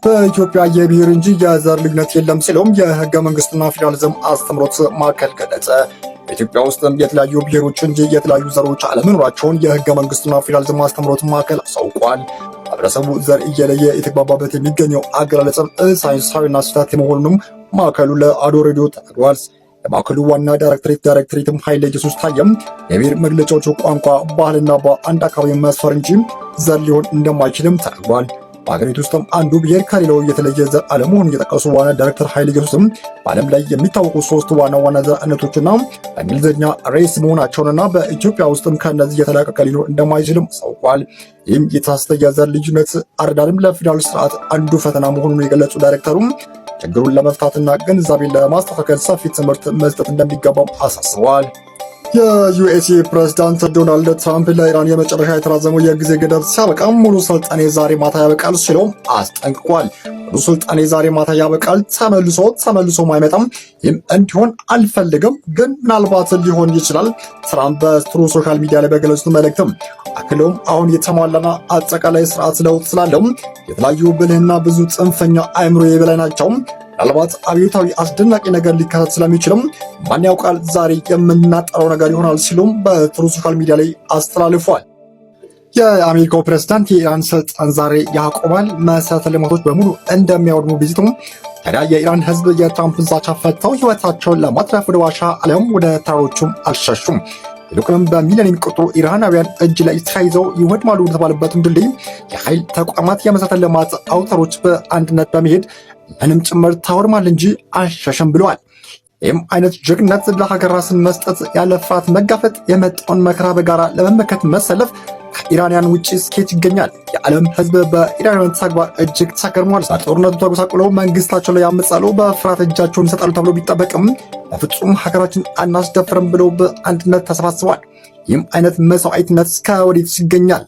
በኢትዮጵያ የብሔር እንጂ የዘር ልዩነት የለም ሲለውም የህገ መንግስትና ፌዴራሊዝም አስተምሮት ማዕከል ገለጸ። በኢትዮጵያ ውስጥም የተለያዩ ብሔሮች እንጂ የተለያዩ ዘሮች አለመኖራቸውን የህገ መንግስትና ፌዴራሊዝም አስተምሮት ማዕከል አሳውቋል። ማህበረሰቡ ዘር እየለየ የተግባባበት የሚገኘው አገላለጽም ሳይንሳዊና ስህተት መሆኑንም ማዕከሉ ለአዶ ሬዲዮ ተናግሯል። የማዕከሉ ዋና ዳይሬክተሬትም ኃይለ ኢየሱስ ታየም የብሔር መግለጫዎቹ ቋንቋ፣ ባህልና በአንድ አካባቢ መስፈር እንጂ ዘር ሊሆን እንደማይችልም ተናግሯል። በሀገሪቱ ውስጥም አንዱ ብሔር ከሌላው የተለየ ዘር አለመሆኑን የጠቀሱ ዋና ዳይሬክተር ኃይለ ኢየሱስም በዓለም ላይ የሚታወቁ ሶስት ዋና ዋና ዘር አይነቶችና በእንግሊዝኛ race መሆናቸውንና በኢትዮጵያ ውስጥም ከእነዚህ የተላቀቀ ሊኖር እንደማይችልም አሳውቋል። ይህም የተሳሳተ የዘር ልዩነት አረዳድም ለፌዴራል ስርዓት አንዱ ፈተና መሆኑን የገለጹ ዳይሬክተሩም ችግሩን ለመፍታትና ግንዛቤን ለማስተካከል ሰፊ ትምህርት መስጠት እንደሚገባም አሳስበዋል። የዩኤስኤ ፕሬዝዳንት ዶናልድ ትራምፕ ለኢራን የመጨረሻ የተራዘመው የጊዜ ገደብ ሲያበቃ ሙሉ ስልጣኔ ዛሬ ማታ ያበቃል ሲሉም አስጠንቅቋል። ሙሉ ስልጣኔ ዛሬ ማታ ያበቃል፣ ተመልሶ ተመልሶ አይመጣም። ይህም እንዲሆን አልፈልግም፣ ግን ምናልባት ሊሆን ይችላል። ትራምፕ በ Truth Social ሚዲያ ላይ በገለጹት መልእክትም አክለውም አሁን የተሟላና አጠቃላይ ስርዓት ለውጥ ስላለው የተለያዩ ብልህና ብዙ ጽንፈኛ አእምሮ የበላይ ናቸው። ምናልባት አብዮታዊ አስደናቂ ነገር ሊከሰት ስለሚችልም ማን ያውቃል፣ ዛሬ የምናጠረው ነገር ይሆናል ሲሉም በ Truth Social ሚዲያ ላይ አስተላልፏል። የአሜሪካው ፕሬዝዳንት የኢራን ስልጣን ዛሬ ያቆማል፣ መሰረተ ልማቶች በሙሉ እንደሚያወድሙ ቢዝቱም ታዲያ የኢራን ሕዝብ የትራምፕን ዛቻ ፈትተው ሕይወታቸውን ለማትረፍ ወደ ዋሻ አሊያም ወደ ተራሮቹም አልሸሹም። ይልቁንም በሚሊዮን የሚቆጠሩ ኢራናውያን እጅ ላይ ተያይዘው ይወድማሉ የተባለበትን ድልድይ የኃይል ተቋማት የመሰረተ ልማት አውታሮች በአንድነት በመሄድ ምንም ጭምር ታወድማል እንጂ አልሸሸም ብለዋል። ይህም አይነት ጀግነት ለሀገር ራስን መስጠት፣ ያለ ፍርሃት መጋፈጥ፣ የመጣውን መከራ በጋራ ለመመከት መሰለፍ ከኢራንያን ውጭ ስኬት ይገኛል። የዓለም ሕዝብ በኢራንያን ተግባር እጅግ ተገርሟል። በጦርነቱ ተጎሳቁለው መንግስታቸው ላይ ያመጻሉ፣ በፍርሃት እጃቸውን ይሰጣሉ ተብሎ ቢጠበቅም በፍጹም ሀገራችን አናስደፍርም ብለው በአንድነት ተሰባስበዋል። ይህም አይነት መስዋዕትነት ከወዴት ይገኛል?